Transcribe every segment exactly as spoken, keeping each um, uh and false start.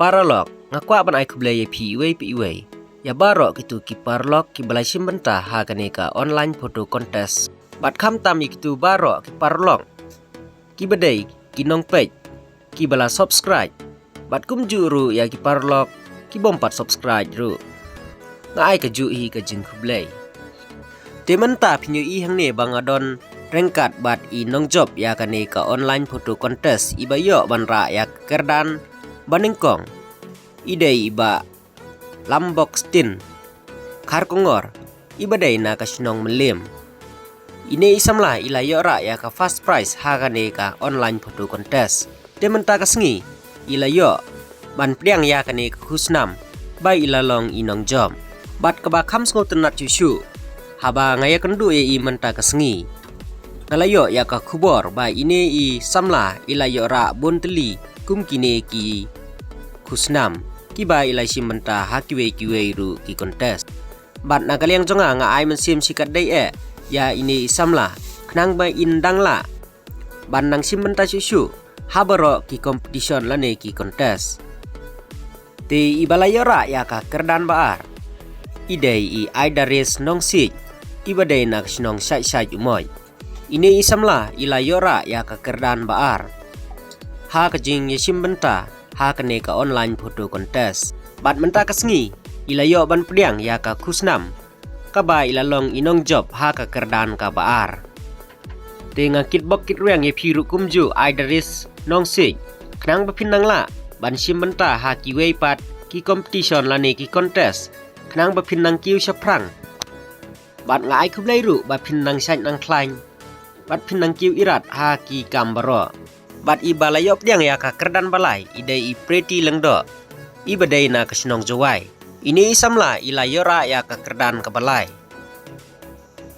Paralok, nga kwah ban ai khublei ïa phi iwei pa iwei, ïa baroh kito ki paralok kiba la shim bynta ha kane ka online photo contest. Bad khamtam ïa kito baroh ki paralok kiba dei ki nongpeit kiba la subscribe, bad kumjuh ruh ïa ki paralok ki bym pat subscribe ruh, nga ai kajuh hi ka jingkhublei. Te mynta phin ïohi hangne ba nga don ryngkat bad i nongjop ïa kane ka online photo contest iba ïoh ban rah ïa ka kyrdan ba nyngkong, i dei i Bah Lambok Stin Kharkongor, iba dei na ka shnong Mylliem. Ine i samla i la ïoh rah ïa ka first prize ha kane ka online photo contest. Te mynta ka sngi i la ïoh ban pdiang ïa kane ka khusnam ba i la long i nongjop. Bad kaba kham sngewtynnat shuh shuh, haba nga ïakynduh ïa i mynta ka sngi, nga la ïoh ïa ka khubor ba ine i samla i la ïoh rah bun tylli kum kine ki khusnam kiba i la shim bynta ha kiwei kiwei ruh ki contest. Bad na ka liang jong nga, nga ai mynsiem shikatdei eh ïa ine i samla khnang ba in dang lah ban nang shim bynta shuh shuh ha baroh ki competition lane ki contest. Te iba la ïoh rah ïa ka kyrdan ba ar, i dei i Aidaris Nongsiej, iba dei na ka shnong Shaid Shaid Umoi. Ine i samla i la ïoh rah ïa ka kyrdan ba ar ha ka jingïashim bynta ha kane ka online photo contest. Bad mynta ka sngi i la ïoh ban pdiang ïa ka khusnam kaba i la long i nongjop ha ka kyrdan kaba ar. Te nga kitbok kitrwiang ïa phi ruh kumjuh Aidaris Nongsiej, khnang ba phin nang lah ban shim bynta ha kiwei pat ki competition lane ki contest, khnang ba phin nang kiew shaphrang. Bad nga ai khublei ruh ba phin nang shait nang khlaiñ bad phin nang kiew irat ha ki kam baroh. Bad iba la ïoh pdiang ïa ka kyrdan ba lai i dei i Pretty Lyngdoh, iba dei na ka shnong Jowai. Ine i samla i la ïoh rah ïa ka kyrdan kaba lai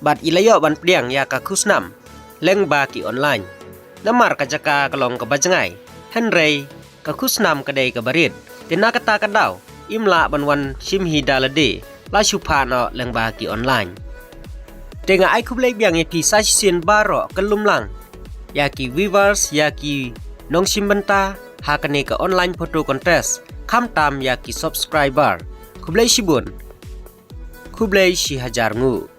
bad i la ïoh ban pdiang ïa ka khusnam lyngba ki online. Namar ka jaka ka long kaba jngai, hynrei ka khusnam ka dei kaba rit. Te na kata ka daw im lah ban wan shim hi da lade, la shu phah noh lyngba ki online. Te nga ai khublei biang ïa phi sa shisien baroh, kyllum lang ïa ki viewers, ïa ki nongshim bynta ha kane ka online photo contest, khamtam ïa ki subscriber. Khublei shibun. Khublei shi hajar nguh.